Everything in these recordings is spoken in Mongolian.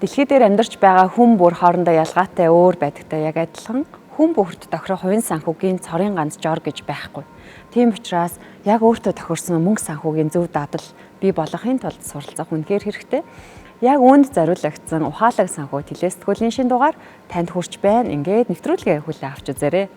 Дэлхий дээр амьдарч байгаа хүн бүр хоорондоо ялгаатай өөр байдагтай яг адилхан хүн бүрт тохирох хувийн санхүүгийн цорын ганц жор гэж байхгүй. Тийм учраас яг өөртөө тохирсон мөнгө санхүүгийн зөв дадал бий болгохын тулд суралцах үнэхээр хэрэгтэй. Яг үүнд зориулагдсан ухаалаг санхүү телесэтгүүлийн шинэ дугаар танд хүрч байна. Ингээд нэвтрүүлгээ хүлээн авч үзээрэй.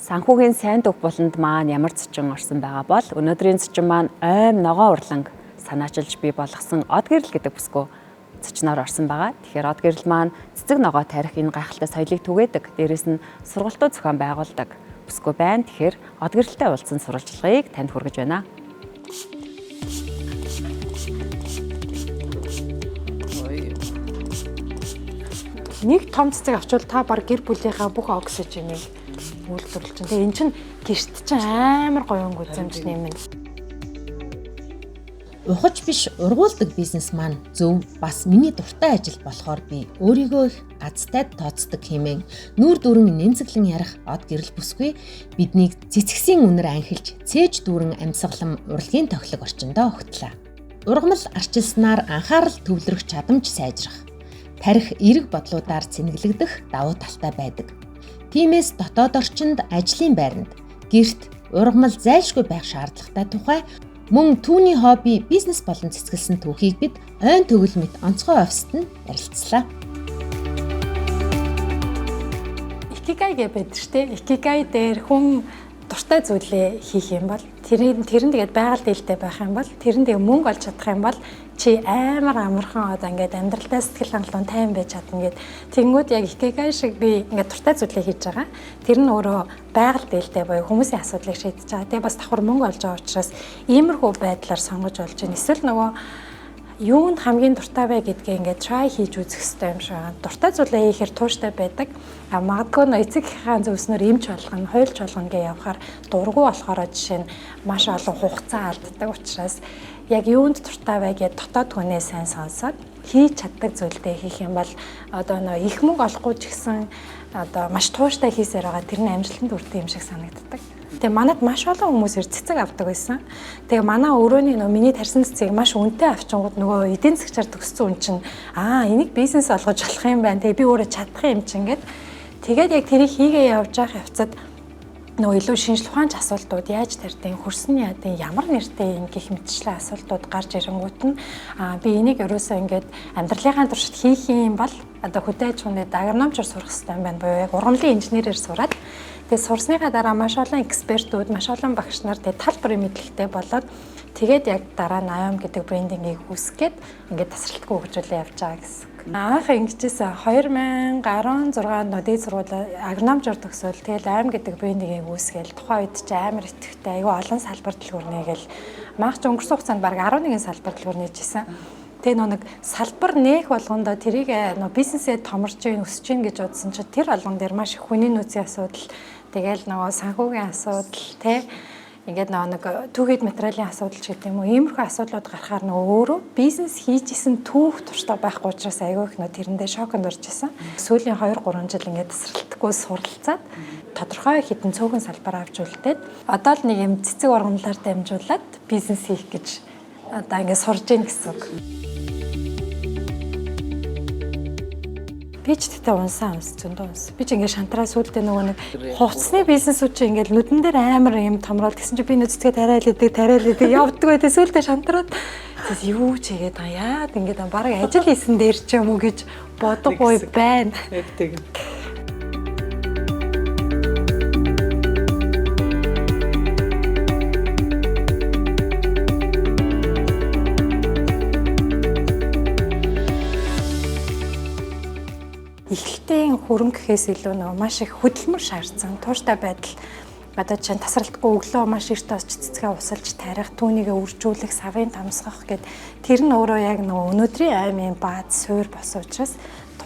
Санхүүгийн сайн дөх буланд маань ямар зочин орсон байгаа бол өнөөдрийн зочин маань ойм ногоо урланг санаачилж бий болгосон од гэрэл гэдэг бүсгүй зочноор орсон байгаа. Тэгэхээр од гэрэл маань цэцэг ногоо тарих энэ гайхалтай соёлыг түгээдэг. Дээрээс нь сургалтууд зохион байгуулдаг бүсгүй байна. Тэгэхээр од гэрэлтэй уулзсан сурвалжлагыг танд хүргэж байна. Нэг том цэцэг авчвал та баг гэр бүлийнхаа бүх оксиженийг үйлдвэрлэж чинь. Тэгээ эн чинь гэрт чинь амар гоё өнгө үзэмж нэмнэ. Ухаж биш ургуулдаг бизнес маань зөв бас миний дуртай ажил болохоор би өөрийгөө их азтай тооцдог хэмээн нүүр дүүрэн нэмзэглэн ярих од гэрэл бүсгүй биднийг цэцгсийн үнэр анхилж цээж дүүрэн амьсгалан урлагийн тохилог орчиндөө огтлаа. Ургамал арчилснаар анхаарал төвлөрөх чадамж сайжрах, тарих эерэг бодлуудаар цэнэглэгдэх давуу талтай байдаг. Тиймээс дотоод орчинд, ажлын байранд, гэрт ургамал зайлшгүй байх шаардлагатай тухай мөн түүний хобби бизнес болон цэцгэлсэн түүхийг бид ойн төгөл мэт онцгой оффист нь ярилцлаа. Икигай гэж байдаг шүү дээ. Икигай дээр хүн дуртай зүйлээ хийх юм бол тэр нь тэгээд байгаль дээлтэй байх юм бол тэр нь тэгээд мөнгө олж чадах юм бол чи амар амархан одоо ингээд амьдралдаа сэтгэл хангалуун тайван байж чадна гэд. Тэнгүүд яг икигай шиг би ингээд дуртай зүйлээ хийж байгаа. Тэр нь өөрөө байгаль дээлтэй буюу хүмүүсийн асуудлыг шийдэж байгаа. Тэгээ бас давхар мөнгө олж байгаа учраас иймэрхүү байдлаар сонгож болж байна. Эсвэл нөгөө юунд хамгийн дуртай вэ гэдгээ ингээд try хийж үзэх хэрэгтэй юм шиг байна. Дуртай зүйлээ хийхээр тууштай байдаг. А магадгүй нөө эцэг эхийнхээ зөвснөр эмч болгоно, хуульч болгоно гэж явхаар дургу болохоор жишээ нь маш олон хугацаа алддаг учраас яг юунд дуртай вэ гэдээ дотоод хүнээ сайн сонсоод хийж чаддаг зүйлдээ хийх юм бол одоо нөө их мөнгө олохгүй ч гэсэн одоо маш тууштай хийсээр байгаа тэр нь амжилтанд хүрдэг юм шиг санагддаг. Тэгээ манад маш олон хүмүүс ир цэцэг авдаг байсан. Тэгээ манай өрөөний нөө миний тарьсан цэцгийг маш үнэтэй авчингууд нөгөө эдийн засгчаар төгссөн үн чинь аа энийг бизнес олгож болох юм байна. Тэгээ би өөрөө чадах юм чинь гэд. Тэгээд яг тэрийг хийгээ явж байгаа явцад нөгөө илүү шинжлэх ухаанч асуултууд яаж тарьдیں، хөрсөн яадیں، ямар нэртэй юм гэх мэтчлэн асуултууд гарч ирэнгүүт нь аа би энийг ерөөсөө ингээд амьдралынхаа туршид хийх юм бол одоо хөдөө аж ахуйн агрономчор сурах хэрэгтэй юм байна буюу яг ургамлын инженерээр сураад тэгээ сурсныхаа дараа маш олон экспертүүд, маш олон багш нар тэгээ тал бүрийн мэдлэгтэй болоод тэгээд яг дараа нь IOM гэдэг брендингийг үүсгээд ингээд тасралтгүй хөгжүүлээ явж байгаа гэсэн. Анх ингэжсэн 2016 онд дээд сургууль агрономчор төгсөөл тэгэл IOM гэдэг брендингийг үүсгээл тухайн үед чи амар идэвхтэй айгүй олон салбар дэлгүүр нээгээл манх ч өнгөрсөн хугацаанд бараг 11 салбар дэлгүүр нээжсэн. Тэгээ нөө нэг салбар нээх болгондоо тэрийг нөө бизнесээ томорч гин өсөж гин гэж бодсон чи тэр болгон дээр маш их хүний нөөцийн асуудал тэгэл нөгөө санхүүгийн асуудал тэ ингээд нөгөө нэг түүхэд материалын асуудал ч гэдэг юм уу иймэрхүү асуудлууд гарахаар нөгөө өөрөө бизнес хийж исэн түүх туршлага байхгүй учраас айгүй их нөгөө тэрэндээ шоконд орж исэн. Сүүлийн 2 3 жил ингээд тасралтгүй суралцаад тодорхой хідэн цөөхөн салбар авч үлдээд одоо л нэг юм цэцэг ургамлаар дамжуулаад бизнес хийх гэж одоо ингээд сурж гин гэсэн үг. Би ч тэгтээ унсан унс зөндөө унс. Би ч ингээд шантраа сүулдэ нөгөө нэг хувцсны бизнесүүд чи ингээд нүдэн дээр амар юм томрол гэсэн чи би нөө цэцгээ тариал идэг тариал идэг явддаг бай. Сүулдэ шантраад юу ч хийгээд байгаа яад ингээд бараг ажил хийсэн дээр ч юм уу гэж бодохгүй байна. Яг тэг. Эхлэлтийн хөрөнгө гэхээс илүү нөгөө маш их хөдөлмөр шаардсан тууштай байдал одоо чинь тасралтгүй өглөө маш эрт босч цэцгээ усалж тарих, түүнийгээ үржүүлэх, савын томсгох гэд тэр нь өөрөө яг нөгөө өнөөдрийн аймын бааз суур болсон учраас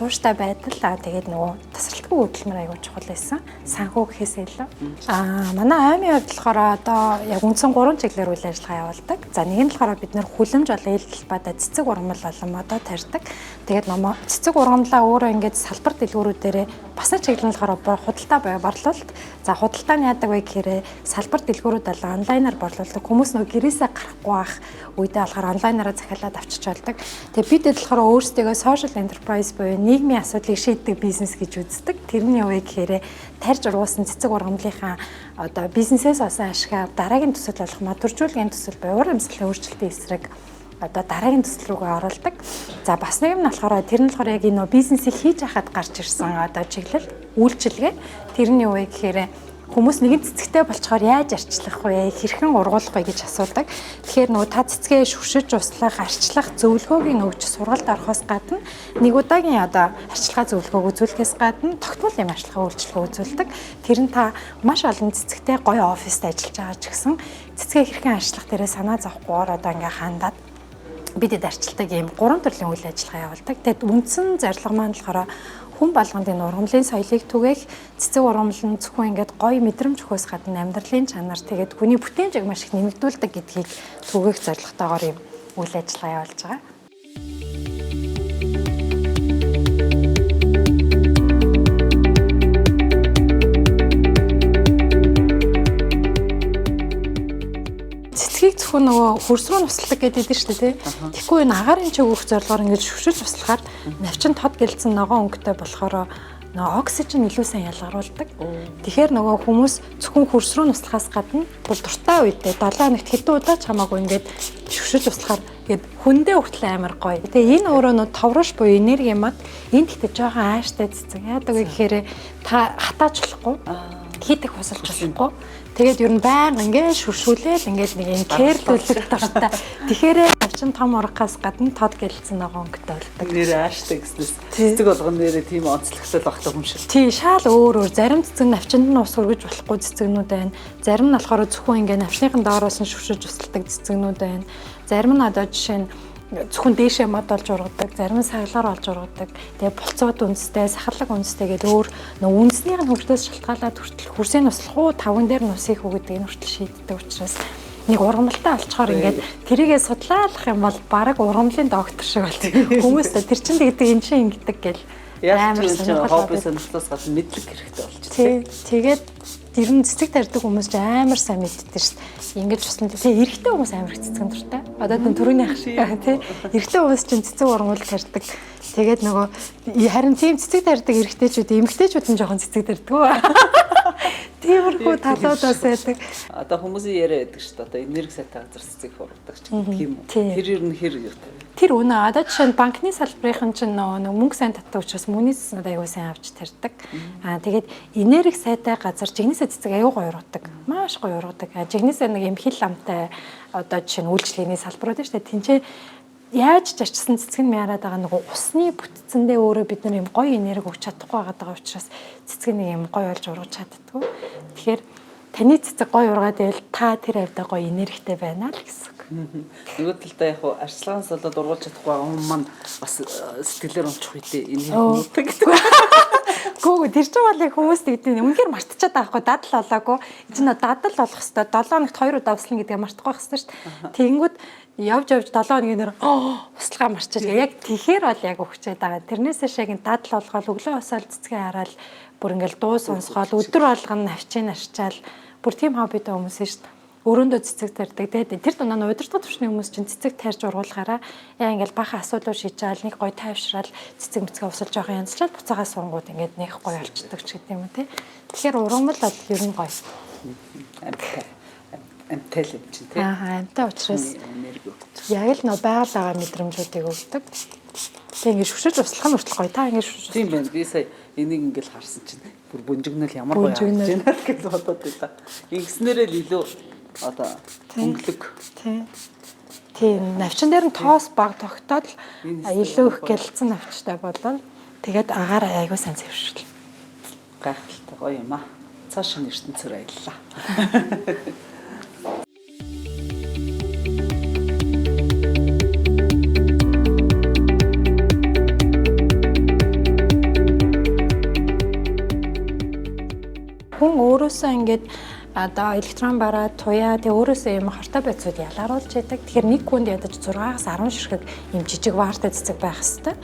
Тууштай байдал тэгээд нөгөө тасралтгүй хөдөлмөр аягүй чухал байсан. Санхүү гэхээс илүү. Манай аймын хувьд болохоор одоо яг үндсэн 3 чиглэлээр үйл ажиллагаа явуулдаг. За нэг нь болохоор бид нэр хүлэмж болон ил талбайдаа цэцэг ургамал болон модоо тарьдаг. Тэгээд цэцэг ургамлаа өөрөө ингээд салбар дэлгүүрүүдээрээ бас нэг чиглэл нь болохоор худалдаа борлуулалт. За худалдаа нь яадаг вэ гэхээр салбар дэлгүүрүүд болон онлайнаар борлуулдаг. Хүмүүс нөгөө гэрээсээ гарахгүй байх үедээ болохоор онлайнаараа захиалаад авчиж болдог. Тэгээд бид болохоор өөрсдийгөө social enterprise буюу нийгмийн асуудлыг шийддэг бизнес гэж үздэг. Тэр нь юу вэ гэхээр тарж ургуулсан цэцэг ургамлынхаа одоо бизнесээс олсон ашгаа дараагийн төсөл болох модөржүүлгийн төсөл буюу уур амьсгалын өөрчлөлтийн эсрэг одоо дараагийн төсөл рүүгээ оруулдаг. За бас нэг юм нь болохоор тэр нь болохоор яг энэ бизнесийг хийж хахад гарч ирсэн одоо чиглэл үйлчилгээ. Тэр нь юу вэ гэхээр хүмүүс нэгэн цэцэгтэй болчоор яаж арчлах вэ? Хэрхэн ургуулах вэ гэж асуудаг. Тэгэхээр нөгөө та цэцгээ шүршиж услах, арчлах зөвлөгөөг нь өгч сургалт орохоос гадна нэг удаагийн одоо арчилгаа зөвлөгөөг үзүүлэхээс гадна тогтмол юм арчилгаа үйлчилгээ үзүүлдэг. Тэр нь та маш олон цэцэгтэй гоё оффист ажиллаж байгаа ч гэсэн цэцгээ хэрхэн арчлах дээрээ санаа зовхгүйгээр одоо ингээ хандаад бидэд арчилдаг ийм гурван төрлийн үйл ажиллагаа явуулдаг. Тэгэд үндсэн зорилго маань болохоор хүн болгонд энэ ургамлын соёлыг түгээх, цэцэг ургамал нь зөвхөн ингээд гоё мэдрэмж өгөхөөс гадна амьдралын чанар тэгээд хүний бүтээмжийг маш их нэмэгдүүлдэг гэдгийг түгээх зорилготойгоор ийм үйл ажиллагаа явуулж байгаа. Цэцгийг зөвхөн нөгөө хөрс рүү нусалдаг гэдэг нь шүү дээ, тий. Тэгэхгүй энэ агаарын чиг өгөх зорилгоор ингэж шүршиж услахаар навчин тод гэлцэн ногоон өнгөтэй болохоор нөгөө оксижен илүү сайн ялгаруулдаг. Тэгэхээр нөгөө хүмүүс зөвхөн хөрс рүү нуслахаас гадна бүр дуртай үедээ 7 хоногт хэдэн удаа ч хамаагүй ингээд шүршиж услахаар ингээд хүндээ хүртэл амар гоё. Тэгээ энэ өөрөө нөгөө товрош буюу энерги мад энэ гэхдээ жоохон ааштай цэцэг. Яадаг вэ гэхээр та хатаач болохгүй, хийдэг хусалж болохгүй. Тэгээд ер нь байнга ингээд шүршүүлээл ингээд нэг юм кэрлүүлэх дуртай. Тэгэхээр навчин том ургахаас гадна тод гэлцэн ногоон өнгөтэй болдог. Нэр ааштай гэснээс цэцэг болгон нэрээ тийм онцлогтой багтаа юм шиг. Тий, шаал өөр өөр. Зарим цэцэг навчинд нь ус өргөж болохгүй цэцэгнүүд байна. Зарим нь болохоор зөвхөн ингээд навчныхан доороос нь шүршиж усалдаг цэцэгнүүд байна. Зарим нь одоо жишээ нь зөвхөн дээшээ мод олж ургадаг, зарим нь саглаар олж ургадаг. Тэгээ булцууд үндэстэй, сахарлаг үндэстэй гэдэг өөр нөө үндэснийх нь хөртөөс шалтгаалаад хүртэл хөрсийн услах уу, таван дээр нь усыг хүү гэдэг нь хүртэл шийддэг учраас нэг ургамалтай олцохоор ингээд тэрийгэ судлаалах юм бол бараг ургамлын доктор шиг болдог. Хүмүүс тэр чин тэгдэг, эн чин ингэдэг гэл амар сонирхол хобби сонирхлоос гадна мэдлэг хэрэгтэй болчихсон. Тий. Тэгээд ер нь цэцэг тарьдаг хүмүүс ч амар сайн мэддэг шүү дээ. Ингэж туслан тий эрэгтэй хүмүүс амар их цэцгэн дуртай. Одоо тэн түрүүний ах шиг тий эрэгтэй хүмүүс чинь цэцэг ургамал тарьдаг. Тэгээд нөгөө харин тийм цэцэг тарьдаг эрэгтэйчүүд эмэгтэйчүүд нь жоохон цэцэг тарьдаг. Тиймэрхүү талуудаас байдаг. Одоо хүмүүсийн яриа байдаг шүү дээ. Одоо энерги сайтай газар цэцэг ургадаг ч гэх юм уу. Тэр ер нь хэр юутай вэ? Тэр үнэ. Одоо жишээ нь банкны салбарын чинь нөгөө мөнгө сайн татдаг учраас мөнгөний цэцнүүд аягүй сайн авч тарьдаг. Тэгээд энерги сайтай газар жигнэсээ цэцэг аягүй гоё ургадаг. Маш гоё ургадаг. Жигнэсээ нэг юм хил амтай одоо жишээ нь үйлчилгээний салбарууд шүү дээ. Тинчээ яаж ч арчсан цэцэг нь яриад байгаа нөгөө усны бүтцэндээ өөрөө бид нар юм гоё энерги өгч чадахгүй байгаа учраас цэцэг нэг юм гоё болж ургаж чаддгүй. Тэгэхээр таны цэцэг гоё ургаад байвал та тэр хавьдаа гоё энергитэй байна л гэсэн үг. Нөгөө талдаа яг арчилгаанаас болоод ургуулж чадахгүй байгаа хүн маань бас сэтгэлээр унчих үедээ энерги муудаг гэдэг. Гүү тэр чинь бол яг хүмүүс тэгдэг. Үнэхээр мартчихад байгаа хгүй дадал болоогүй. Энэ чинь дадал болох хэвээр 7 хоногт 2 удаа услан гэдгээ мартахгүй байх хэвээр шүү дээ. Тэгэнгүүт явж явж 7 хоногийн нэр услага марчиж яг тэгэхээр бол яг өгчээд байгаа. Тэрнээс шиг дадал болгоол өглөө босоод цэцгээ хараад бүр ингээл дуу сонсгоол өдөр болгоно навчийн арчаал бүр тийм хоббитой хүмүүс шүү дээ. Өрөөндөө цэцэг тарьдаг. Тэгээд тэр дундаа нь удирдах түвшний хүмүүс чинь цэцэг тарьж ургуулгаараа яа ингээл бахан асуудлууд шийдчихэл нэг гоё тайвшраал цэцэг мэцгээ усалж жоохон янзлаад буцаагаа суунгууд ингээд нэг гоё болчдөг ч гэдэг юм уу те. Тэгэхээр ургамал бол ер нь гоё. Амтай. Амтай л юм чинь те. Аа, амтай учраас яг л нөө байгаль байгаа мэдрэмжүүдийг өгдөг. Тэг ингээд шүшиж услах нь хүртэл гоё. Та ингээд шүшиж. Тийм байна. Би сая энийг ингээд харсан чинь бүр бөнжигнөл ямар гоё харагдаж байна гэж бодоод байлаа. Ингэснээрээ л илүү одоо өнгөлөг. Тийм. Тийм, навчин дээр нь тоос баг тогтоод илүү их гэлцэн навчтай болон тэгээд агаар айгуу сайн зэвшрэл. Гайхалтай гоё юм аа. Цааш нь ертөнцөөр аяллаа. ингээд одоо электрон бараа, туяа тэгээ өөрөөсөө юм хортой бодисууд ялгаруулж яадаг. Тэгэхээр нэг хүнд ядаж 6-аас 10 ширхэг юм жижиг ваартай цэцэг байх хэвээр.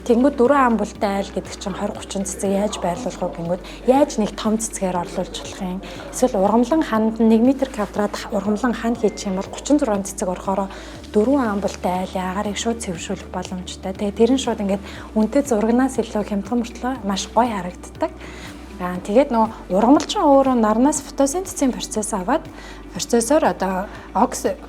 Тэнгүүд 4 амбултай айл гэдэг чинь 20 30 цэцэг яаж байрлуулах вэ гингүүд яаж нэг том цэцгээр орлуулж болох юм. Эсвэл ургамлан ханд 1 м квадрат ургамлан ханд хийчих юм бол 36 цэцэг орохороо 4 амбултай айлын агаарыг шууд цэвэршүүлэх боломжтой. Тэгээ тэр нь шууд ингээд үнэтэй зурагнаас илүү хямдхан мөртлөө маш гоё харагддаг. Тэгээд нөгөө ургамалчин өөрөө нарнаас фотосинтезийн процесс аваад процессор одоо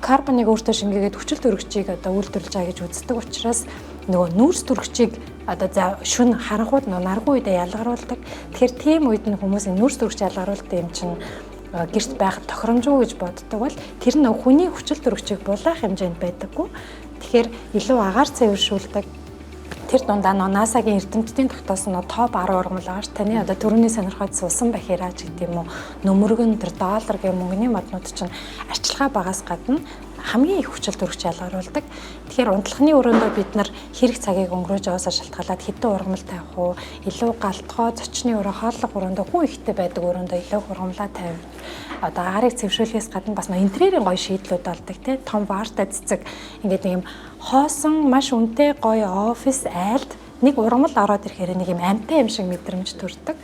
карбоныг өөртөө шингээгээд хүчил төрөгчийг одоо үйлдвэрлэж байгаа гэж үздэг учраас нөгөө нүүрс төрөгчийг одоо за шүн харанхууд нөгөө наргуу үедээ ялгаруулдаг. Тэгэхээр тийм үед нь хүмүүс нүүрс төрөгч ялгаруулдаг юм чинь гэрт байх тохиромжгүй гэж боддог бол тэр нь хүний хүчил төрөгчийг булаах хэмжээнд байдаггүй. Тэгэхээр илүү агаар цэвэршүүлдэг. Тэр дундаа нөө NASA-гийн эрдэмтдийн тогтоосон нөө топ 10 ургамал байгаа ш. Таны одоо төрөний сонирхоод суусан бахираач гэдэг юм уу? Нөмөргөн тэр доллар гэх мөнгөний моднууд чинь арчилгаа багаас гадна хамгийн их хүчил төрөгч ялгаруулдаг. Тэгэхээр унтлахны өрөөндөө бид нар хэрэг цагийг өнгөрөөж яваасаа шалтгаалаад хэдэн ургамал тавих уу? Илүү галтгоо зочны өрөө, хооллох өрөөндөө хүн ихтэй байдаг өрөөндөө илүү ургамлаа тавь. Одоо агаарыг цэвшүүлэхээс гадна бас нөө интерьерийн гоё шийдлүүд болдог тий. Том ваартай цэцэг ингээд нэг юм хоосон маш үнэтэй гоё офис айлд нэг ургамал ороод ирэхээр нэг юм амьтай юм шиг мэдрэмж төрдөг.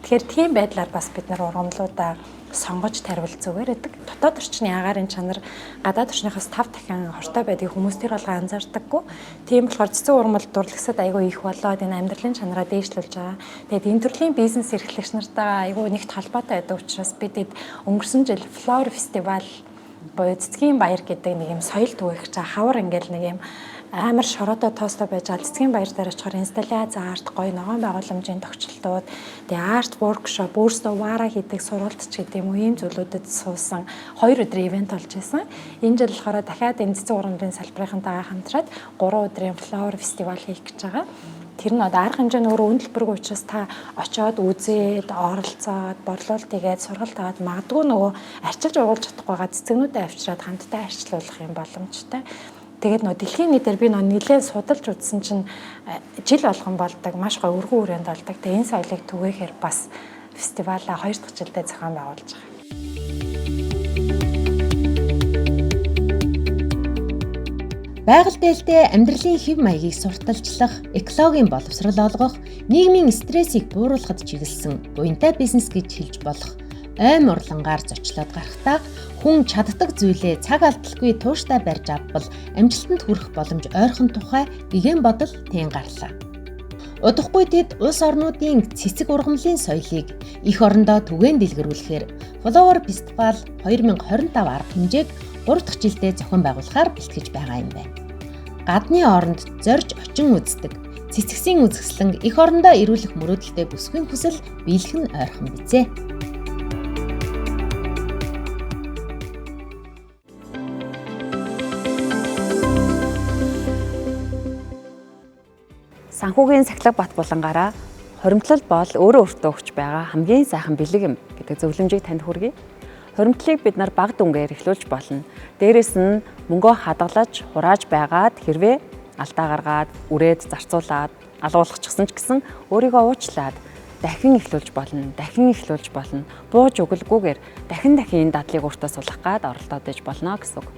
Тэгэхээр тийм байдлаар бас бид нар ургамлуудаа сонгож таривал зүгээр байдаг. Дотоод орчны агаарын чанар гадаад орчныхоос 5 дахин хортой байдгийг хүмүүс тэр болгон анзаардаггүй. Тийм болохоор цэцэн ургамал дурлагсад айгүй их болоод энэ амьдралын чанараа дээшлүүлж байгаа. Тэгээд энэ төрлийн бизнес эрхлэгч нартайгаа айгүй нэгт холбоотой байдаг учраас бид өнгөрсөн жил Flower Festival буюу цэцгийн баяр гэдэг нэг юм соёл түгээх чаа хавар ингээл нэг юм амар шороотой тоостой байж байгаа цэцгийн баяр дээр очихоор инсталляц арт гоё ногоон байгууламжийн тогтчлолтууд тэгээ арт воркшоп өөрсдөө вара хийдэг сургалт ч гэдэг юм уу ийм зүйлүүдэд суусан 2 өдрийн ивент болж исэн. Энэ жил болохоор дахиад энэ цэцэн ургамлын салбарынхантайгаа хамтраад 3 өдрийн Flower Festival хийх гэж байгаа. Тэр нь одоо арга хэмжээ нь өөрөө үнэлбэргүй учраас та очиод үзээд, оролцоод, борлуулалт хийгээд, сургалт аваад магадгүй нөгөө арчилж ургуулж чадахгүй байгаа цэцгнүүдээ авчираад хамтдаа арчлуулах юм боломжтой. Тэгээд нөө дэлхийн нийтээр би нөө нэлээд судалж үзсэн чинь жил болгон болдог, маш гоё өргөн хүрээнд болдог. Тэгээд энэ соёлыг түгээхээр бас фестивалаа 2 дахь жилдээ зохион байгуулж байгаа. Байгаль дээлтэй амьдралын хэв маягийг сурталчлах, экологийн боловсрол олгох, нийгмийн стрессийг бууруулахад чиглэсэн буянтай бизнес гэж хэлж болох ойм урлангаар зочлоод гарахдаа хүн чаддаг зүйлээ цаг алдалгүй тууштай барьж авбал амжилтанд хүрэх боломж ойрхон тухай гэгэн бодол тэн гарлаа. Удахгүй тэд улс орнуудын цэцэг ургамлын соёлыг эх орондоо түгээн дэлгэрүүлэхээр Flower Festival 2025 арга хэмжээг 3 дахь жилдээ зохион байгуулахаар бэлтгэж байгаа юм байна. Гадны оронд зорж очин үздэг цэцгсийн үзэсгэлэн эх орондоо ирүүлэх мөрөөдөлтэй бүсгүйн хүсэл биелэх нь ойрхон бизээ. Санхүүгийн сахилга бат булангаараа хоримтлал бол өөрөө өөртөө өгч байгаа хамгийн сайхан бэлэг юм гэдэг зөвлөмжийг танд хүргэе. Хоримтлалыг бид нар баг дүнгээр эхлүүлж болно. Дээрээс нь мөнгөө хадгалаж, хурааж байгаад хэрвээ алдаа гаргаад, үрээд зарцуулаад, алгуулгачихсан ч гэсэн өөрийгөө уучлаад дахин эхлүүлж болно, дахин эхлүүлж болно. Бууж өгөлгүйгээр дахин дахин энэ дадлыг өөртөө сулгах гад оролдоод иж болно гэсэн үг.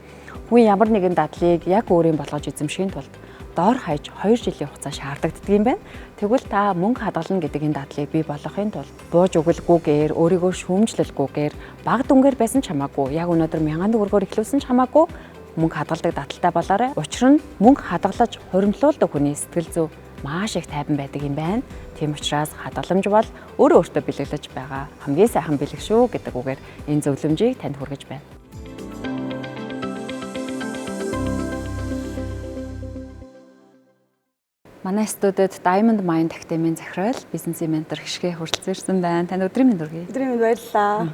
Хүн ямар нэгэн дадлыг яг өөрийн болгож эзэмшихийн тулд доор хаяж 2 жилийн хугацаа шаардлагатай юм байна. Тэгвэл та мөнгө хадгална гэдэг энэ дадлыг бий болгохын тулд бууж өгөлгүйгээр, өөрийгөө шүүмжлэлгүйгээр, бага дүнгээр байсан ч хамаагүй, яг өнөөдөр 1000 төгрөгөөр эхлүүлсэн ч хамаагүй мөнгө хадгалдаг дадалтай болоорой. Учир нь мөнгө хадгалаж хуримтлуулдаг хүний сэтгэл зүй маш их тайван байдаг юм байна. Тийм учраас хадгаламж бол өөрөө өөртөө бэлэглэж байгаа хамгийн сайхан бэлэг шүү гэдэг үгээр энэ зөвлөмжийг танд хүргэж байна. Манай студид Diamond Mind Academy-ийн захирал, бизнесийн ментор Хишгэ хүрэлцэн ирсэн байна. Танд өдрийн мэнд хүргэе. Өдрийн мэнд баярлалаа.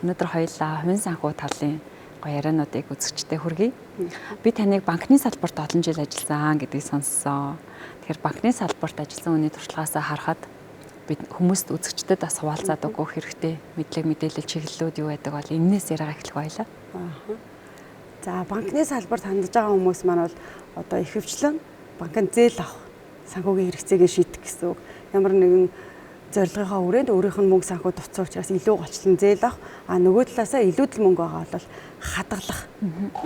Өнөөдөр хоёулаа хувийн санхүү талын гоё яриануудыг үзэгчдэд хүргэе. Би таныг банкны салбарт олон жил ажилласан гэдгийг сонссон. Тэгэхээр банкны салбарт ажилласан хүний туршлагаасаа харахад бид хүмүүст үзэгчдэд бас хуваалцаад өгөх хэрэгтэй мэдлэг мэдээлэл чиглэлүүд юу байдаг бол энэнээс яриагаа эхлэх байлаа. За банкны салбарт хандж байгаа хүмүүс маань бол одоо ихэвчлэн банкнд зээл авах санхүүгийн хэрэгцээгээ шийдэх гэсэн үг. Ямар нэгэн зорилгынхаа хүрээнд өөрийнх нь мөнгө санхүү дутсан учраас илүү голчлон зээл авах, а нөгөө талаасаа илүү л мөнгө байгаа бол хадгалах.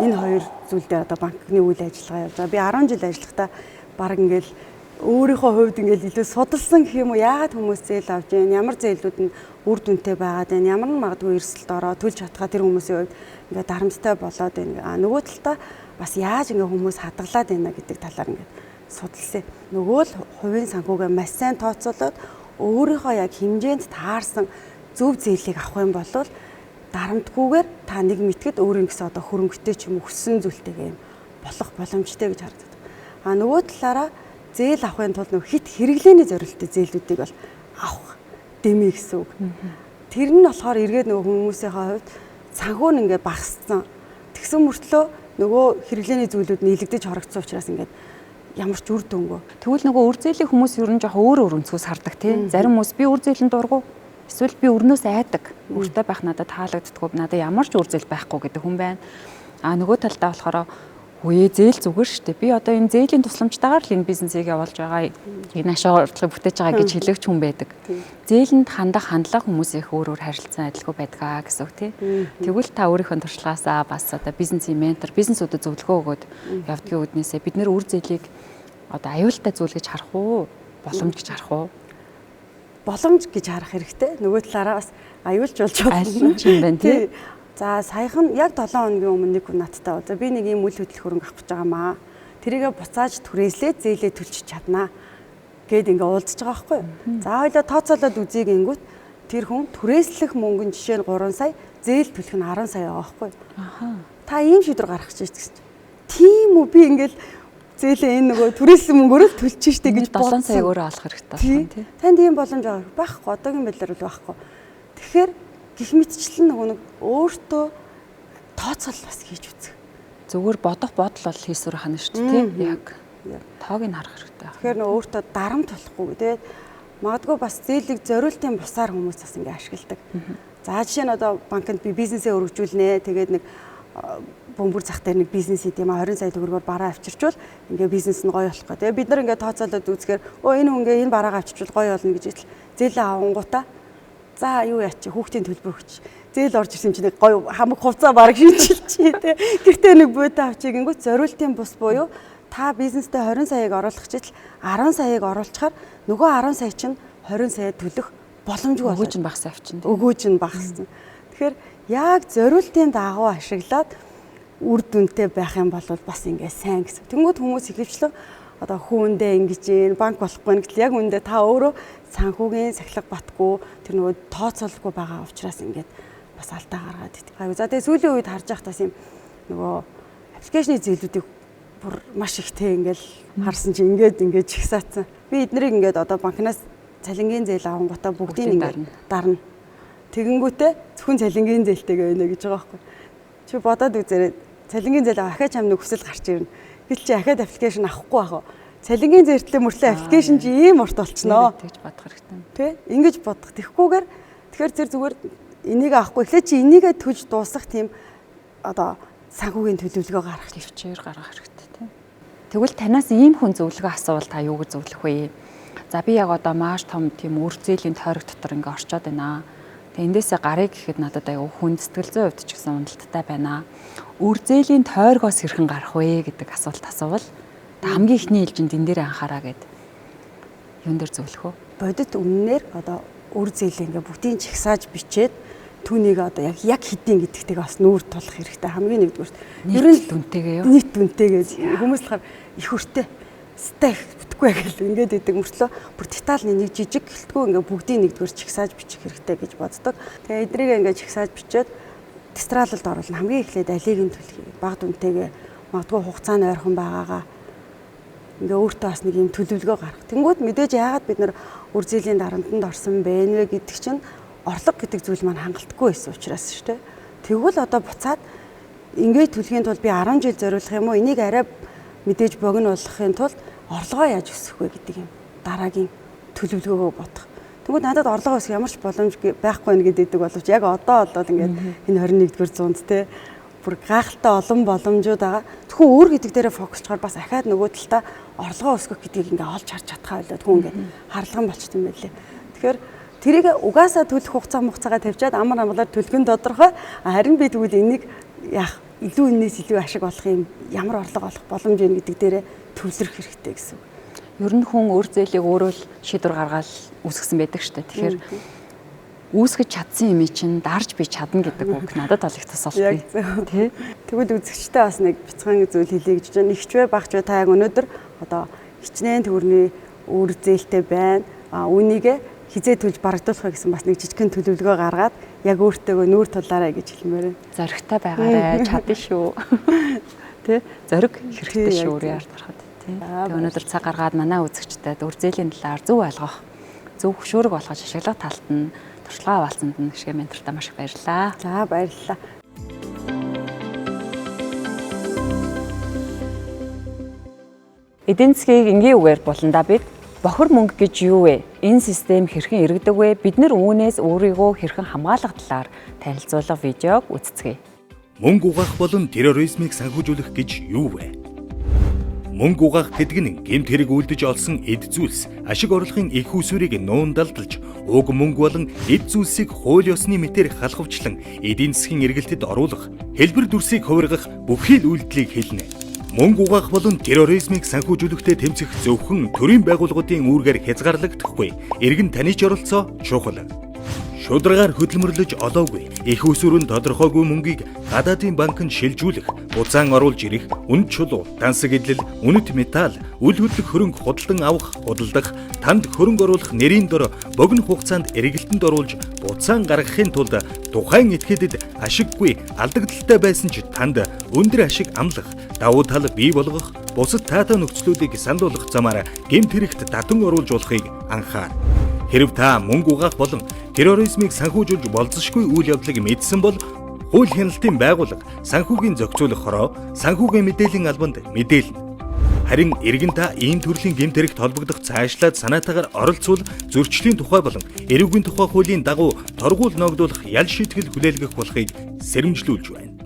Энэ хоёр зүйл дээр одоо банкны үйл ажиллагаа явж байгаа. Би 10 жил ажиллахдаа баг ингээл өөрийнхөө хувьд ингээл илүү судалсан гэх юм уу, яагаад хүмүүс зээл авч байна, ямар зээлүүд нь үр дүнтэй байгаад байна, ямар нь магадгүй эрсдэлд ороо төлж чадхаа тэр хүмүүсийн хувьд ингээд дарамттай болоод байна. А нөгөө талдаа бас яаж ингээ хүмүүс хадгалаад байна гэдэг талаар ингээд судалсан. Нөгөө л хувийн санхүүгээ маш сайн тооцоолоод өөрийнхөө яг хэмжээнд таарсан зөв зээлийг авах юм бол дарамтгүйгээр та нэг мэтгэд өөрийн гэсэн одоо хөрөнгөтэй ч юм уу хүссэн зүйлтэйгээ юм болох боломжтой гэж харагддаг. А нөгөө талаараа зээл авахын тулд нөгөө хит хэрэглээний зорилттой зээлүүдийг бол авах дэмий гэсэн үг. Тэр нь болохоор эргээд нөгөө хүмүүсийнхээ хувьд санхүү нь ингээ багассан. Тэгсэн мөртлөө нөгөө хэрэглээний зүйлүүд нийлэгдэж хорогдсон учраас ингээд ямар ч үр дүнгүй. Тэгвэл нөгөө үр зээлийн хүмүүс ер нь жоох өөр өөр өнцгөөс хардаг тий. Зарим хүмүүс би үр зээлэн дургу эсвэл би өрнөөс айдаг. Өртэй байх надад таалагддаггүй. Надад ямар ч үр зээл байхгүй гэдэг хүн байна. А нөгөө талдаа болохоор үе зээл зүгээр шүү дээ. Би одоо энэ зээлийн тусламжтайгаар л энэ бизнесийг явуулж байгаа. Энэ ашиг орлогыг бүтээж байгаа гэж хэлэгч хүн байдаг. Зээлэнд хандах хандлага хүмүүс их өөр өөр харилцан адилгүй байдгаа гэсэн үг тий. Тэгвэл та өөрийнхөө туршлагаасаа бас одоо бизнесийн ментор, бизнесүүдэд зөвлөгөө өгөөд явдгийн үүднээсээ бид нэр үр зээлийг одоо аюултай зүйл гэж харах уу? Боломж гэж харах уу? Боломж гэж харах хэрэгтэй. Нөгөө талаараа бас аюулч болж болно юм байна тий. За саяхан яг 7 хоногийн өмнө нэг хүн надтай уулзаа. Би нэг ийм үйл хөдлөх хөрөнгө авах гэж байгаа маа. Тэрийгэ буцааж түрээслээ зээлээ төлчих чаднаа гэд ингээ уулзж байгаа байхгүй юу. За хоёлаа тооцоолоод үзье гингүүт тэр хүн түрээслэх мөнгө нь жишээ нь 3 сая, зээл төлөх нь 10 сая байгаа байхгүй юу. Аха. Та ийм шийдвэр гаргах гэж гэсэн чинь. Тийм үү, би ингээл зээлээ энэ нөгөө түрээслэн мөнгөөр л төлчих штэ гэж 7 сая өөрөө олох хэрэгтэй болсон тий. Танд ийм боломж байгаа байхгүй, одоогийн байдлаар бол байхгүй. Тэгэхээр гэх мэтчлэн нөгөө нэг өөртөө тооцоол бас хийж үзэх. Зүгээр бодох бодол бол хийсвэр хана шүү дээ тий. Яг тоог нь харах хэрэгтэй. Тэгэхээр нөгөө өөртөө дарамт болохгүй. Тэгээд магадгүй бас зээлийг зориултын бусаар хүмүүс бас ингэ ашигладаг. За жишээ нь одоо банкнд би бизнесээ өргөжүүлнэ. Тэгээд нэг бөмбөр зах дээр нэг бизнес хийд юм а 20 сая төгрөгөөр бараа авчирчвал ингээ бизнес нь гоё болох гэх. Тэгээ бид нар ингээ тооцоолоод үзэхээр өө энэ хүн ингээ энэ бараагаа авчирчвал гоё болно гэж итл зээлээ авангуудаа за юу яач хүүхдийн төлбөр өгч зээл орж ирсэн чинь гоё хамаг хувцаа бараг шинчилчихье те. Гэртээ нэг буута авчиг гингүүт зориултын бус буюу та бизнестэй 20 саяыг оруулах читэл 10 саяыг оруулчихаар нөгөө 10 сая чинь 20 сая төлөх боломжгүй болно. Өгөөж нь багассан авчин. Өгөөж нь багассан. Тэгэхээр яг зориултын дагуу ашиглаад үр дүнтэй байх юм бол бас ингээ сайн гэсэн. Тэнгүүд хүмүүс ихэвчлэн одоо хүүндээ ингэж юм банк болохгүй гэтэл яг үүндээ та өөрөө санхүүгийн сахилга батгүй тэр нөгөө тооцоолгүй байгаа учраас ингээд бас алдаа гаргаад идэг. За тэгээ сүүлийн үед харж байхдаа юм нөгөө аппликейшны зээлүүдийг бүр маш ихтэй ингээл харсан чинь ингээд ингээд чигсаацсан. Би эднэрийг ингээд одоо банкнаас цалингийн зээл авангуудаа бүгдийг ингээд дарна. Тэгэнгүүтээ зөвхөн цалингийн зээлтэйгээ байна гэж байгаа байхгүй. Чи бодоод үзээрэй. Цалингийн зээл ахаа чам нэг хүсэл гарч ирнэ. Гэтэл чи ахаад аппликейшн авахгүй байх уу? Цалингийн зээлтлээ мөртлөө аппликейшн чи ийм урт болчихноо. Тэгж бодох хэрэгтэй. Тэ? Ингэж бодох. Тэгэхгүйгээр тэгэхээр тэр зүгээр энийг авахгүй. Эхлээд чи энийгээ төлж дуусгах тийм одоо санхүүгийн төлөвлөгөө гаргах, төвчээр гаргах хэрэгтэй тийм. Тэгвэл танаас ийм хүн зөвлөгөө асуувал та юу гэж зөвлөх вэ? За би яг одоо маш том тийм үр зээлийн тойрог дотор ингээ орчоод байна. Тэгээ эндээсээ гарыг гэхэд надад аюу хүн сэтгэл зүйн хувьд ч гэсэн уналттай байна. Үр зээлийн тойргоос хэрхэн гарах вэ гэдэг асуулт асуувал хамгийн эхний ээлжинд энэ дээр анхаараа гэд юун дээр зөвлөх вэ? Бодит үннээр одоо үр зээлээ ингээ бүгдийг чагсааж бичээд түүнийг одоо яг хэдийн гэдэгтэйг бас нүүр тулах хэрэгтэй. Хамгийн нэгдүгürt. Ер нь дүнтэйгээ юу? Нийт дүнтэйгээ хүмүүс болохоор их өртэй стай бүтэхгүй гэл ингээд идэг мөртлөө бүр деталь нэг жижиг гэлтгүй ингээ бүгдийг нэгдүгээр чагсааж бичих хэрэгтэй гэж боддог. Тэгээ эдрийг ингээ чагсааж бичээд тестралалд оруулна. Хамгийн эхлээд алийг нь төлөх. Баг дүнтэйгээ магадгүй хугацаа нь ойрхон байгаагаа ингээ өөртөө бас нэг юм төлөвлөгөө гаргах. Тэнгүүд мэдээж яагаад бид нар үр зээлийн дарамтанд орсон бэ нэ гэдэг чинь орлого гэдэг зүйл маань хангалтгүй байсан учраас шүү дээ. Тэгвэл одоо буцаад ингээд төлөхийн тулд би 10 жил зориулах юм уу? Энийг арай мэдээж богино болгохын тулд орлогоо яаж өсгөх вэ гэдэг юм дараагийн төлөвлөгөөгөө бодох. Тэгвэл надад орлогоо өсгөх ямар ч боломж байхгүй нэ гэдэг боловч яг одоо болоод ингээд энэ 21-р зуунд те бүр гайхалтай олон боломжууд байгаа. Зөвхөн өөр гэдэг дээрээ фокусчаар бас ахаад нөгөө талдаа орлогоо өсгөх гэдгийг ингээ олж харж чадхаа болоод хүн ингээд харлаган болчт юм байлээ. Тэгэхээр Тэрийг угаасаа төлөх хугацаа мугацаагаа тавьчаад амар амгалаар төлөх нь тодорхой. Харин би тэгвэл энийг яах илүү энэс илүү ашиг олох юм ямар орлого олох боломж байна гэдэг дээрээ төвлөрөх хэрэгтэй гэсэн үг. Ер нь хүн өөр зээлийг өөрөө л шийдвэр гаргаал үүсгэсэн байдаг шүү дээ. Тэгэхээр үүсгэж чадсан юм чинь дарж би чадна гэдэг үг надад бол их тус болтой. Тий. Тэгвэл үзэгчтэй бас нэг бяцхан зүйл хэлье гэж байна. Игч вэ багч вэ та яг өнөөдөр одоо хичнээн төгрөний үр зээлтэй байна. А үүнийг хизээ төлж барагдуулах гэсэн бас нэг жижигхэн төлөвлөгөө гаргаад яг өөртөөгөө нүүр тулаарай гэж хэлмээр байна. Зоригтой байгаарай, чадна шүү. Тэ? Зориг хэрэгтэй шүү өөрийн ард гарахад. Тэ. Тэгээ өнөөдөр цаг гаргаад манай үзэгчдэд үр зээлийн талаар зөв ойлгох, зөв хөшүүрэг болгож ашиглах талд нь туршлагаа хаваалцсанд нь гişгэ ментортаа маш их баярлалаа. За баярлалаа. Эдийн засгийг энгийн үгээр буландаа бид бохир мөнгө гэж юу вэ? Энэ систем хэрхэн эргэдэг вэ? Бид нар үүнээс өөрийгөө хэрхэн хамгаалах талаар танилцуулга видеог үздэцгээе. Мөнгө угаах болон терроризмыг санхүүжүүлэх гэж юу вэ? Мөнгө угаах гэдэг нь гэмт хэрэг үлдэж олсон эд зүйлс, ашиг орлогын их усүрийг нуундалдалж, уг мөнгө болон эд зүйлсийг хууль ёсны мэтээр халахвчлан эдийн засгийн эргэлтэд оруулах, хэлбэр дүрсийг хувиргах бүхий л үйлдэлийг хэлнэ. Мөнгө угаах болон терроризмыг санхүүжүүлэхдээ тэмцэх зөвхөн төрийн байгууллагуудын үүргээр хязгаарлагдахгүй. Иргэн таны ч оролцоо чухал. Шударгаар хөдөлмөрлөж олоогүй, их усүр нь тодорхойгүй мөнгийг гадаадын банкнд шилжүүлэх, буцаан оруулж ирэх, үнэт чулуу, тансаг эдлэл, үнэт металл, үл хөдлөх хөрөнгө худалдан авах, худалдах, танд хөрөнгө оруулах нэрийн дор богино хугацаанд эргэлтэнд оруулж буцаан гаргахын тулд тухайн этгээдэд ашиггүй, алдагдaltaй байсан ч танд өндөр ашиг амлах, давуу тал бий болгох, бусад таатай нөхцлүүдийг санал болгох замаар гэмт хэрэгт татан оруулж болохыг анхаар. Хэрв та мөнгө угаах болон терроризмыг санхүүжүүлж болзошгүй үйл явдлыг мэдсэн бол хууль хяналтын байгууллага санхүүгийн зохицуулах хороо санхүүгийн мэдээллийн албанд мэдээлнэ. Харин иргэн та ийм төрлийн гэмт хэрэгт холбогдох цаашлаад санаатаагаар оролцвол зөрчлийн тухай болон эрүүгийн тухай хуулийн дагуу торгуул ноогдуулах ял шийтгэл хүлээлгэх болохыг сэрэмжлүүлж байна.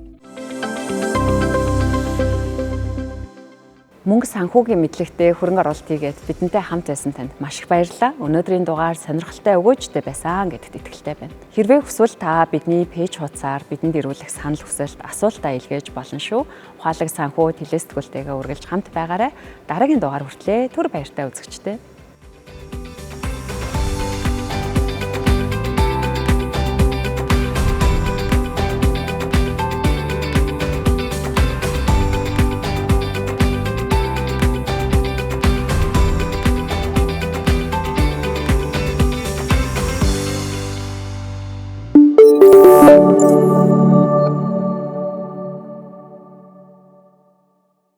Мөнгө санхүүгийн мэдлэгтэй хөрөнгө оруулалт хийгээд бидэнтэй хамт байсан танд маш их баярлалаа. Өнөөдрийн дугаар сонирхолтой өгөөжтэй байсан гэдэгт итгэлтэй байна. Хэрвээ хүсвэл та бидний пэйж хуудасаар бидэнд ирүүлэх санал хүсэлт, асуултаа илгээж болно шүү. Ухаалаг санхүү телесэтгүүлтэйгээ үргэлж хамт байгаарай. Дараагийн дугаар хүртлээ түр баяртай үзэгчдээ.